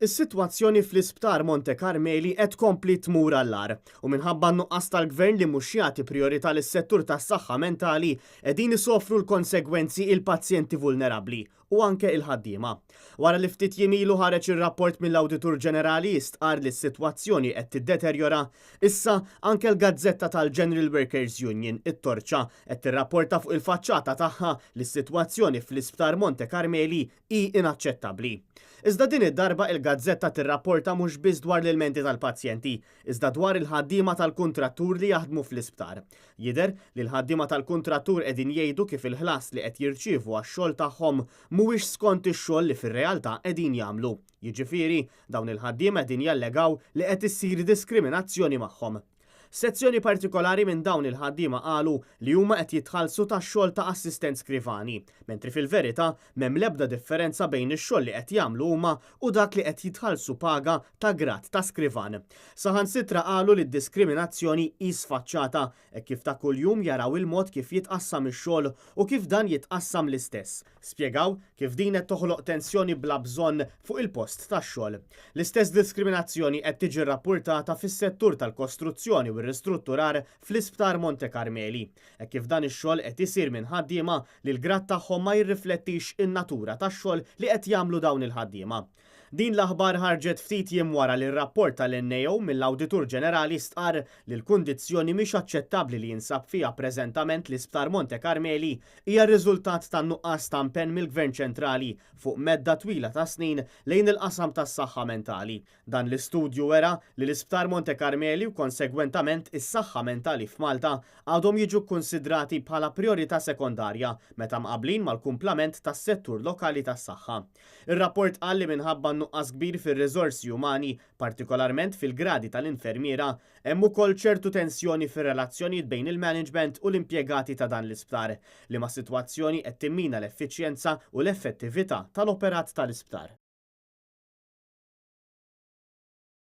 Is-sitwazzjoni fl-Isptar Monte Karmeli qed tkompli tmur għall-agħar u minħabba n-nuqqas tal-Gvern li mhux jagħti prijorità lis-settur tas-saħħa mentali qegħdin isofru l-konsegwenzi il-pazjenti vulnerabbli u anke il-ħaddiema. Wara li ftit jiem ilu ħareġ ir-rapport mill-Awditur Ġenerali jistqarr li s-sitwazzjoni qed tiddeterjora, issa anke l-gazzetta tal-General Workers Union, it-Torċa, qed tirrapporta fuq il-faċċata tagħha li s-sitwazzjoni fl-Isptar Monte Karmeli hi inaċċettabbli. Iżda din id-darba il-gazzetta tirrapporta mhux biss dwar l-ilmenti tal-pazjenti, iżda dwar il-ħaddiema tal-kuntrattur li jaħdmu fl-isptar. Jidher li l-ħaddiema tal-kuntrattur qegħdin jgħidu kif il-ħlas li qed jirċievu għax-xogħol tagħhom mhuwiex skont ix-xogħol li fir-realtà qegħdin jagħmlu. Jiġifieri, dawn il-ħaddiema qegħdin jallegaw li qed issir diskriminazzjoni magħhom. Sezzjoni partikolari minn dawn il-ħaddiema qalu li huma qed jitħallsu tax-xogħol ta' assistent skrivani, mentri fil-verità m'hemm l-ebda differenza bejn ix-xogħol li qed jagħmlu huma u dak li qed jitħallsu paga ta' grad ta' skrivan. Saħansitra qalu li d-diskriminazzjoni hi sfaċċata hekk kif ta' kuljum jaraw il-mod kif jitqassam ix-xogħol u kif dan jitqassam l-istess. Spjegaw kif din qed toħloq tensjoni bla bżonn fuq il-post tax-xogħol. L-istess diskriminazzjoni qed tiġi rrappurtata fis-settur tal-kostruzzjoni u r-ristrutturar fl-Isptar Monte Karmeli, hekk kif dan ix-xogħol qed isir minn ħaddiema li l-grad tagħhom ma jirriflettix in-natura tax-xogħol li qed jagħmlu dawn il-ħaddiema. Din l-aħbar ħarġet ftit jiem wara li r-rapport tal-NAO mill-Awditur Ġenerali stqarr li l-kundizzjoni mhix aċċettabbli li jinsab fiha preżentament l-Isptar Monte Karmeli hija r-riżultat tan-nuqqas ta' impenn mill-Gvern ċentrali fuq medda twila ta' snin lejn il-qasam tas-saħħa mentali. Dan l-istudju wera li l-Isptar Monte Karmeli u konsegwentament is-saħħa mentali f'Malta għadhom jiġu kkunsidrati bħala prijorità sekondarja meta mqabblin mal-kumplament tas-settur lokali tas-saħħa. Ir-rapport qal li minħabba n-nuqqas kbir fir-riżorsi umani, partikolarment fil-gradi tal-infermiera, hemm ukoll ċertu tensjoni fir-relazzjonijiet bejn il-management u l-impjegati ta' dan l-isptar, liema sitwazzjoni qed timmina l-effiċjenza u l-effettività tal-operat tal-isptar.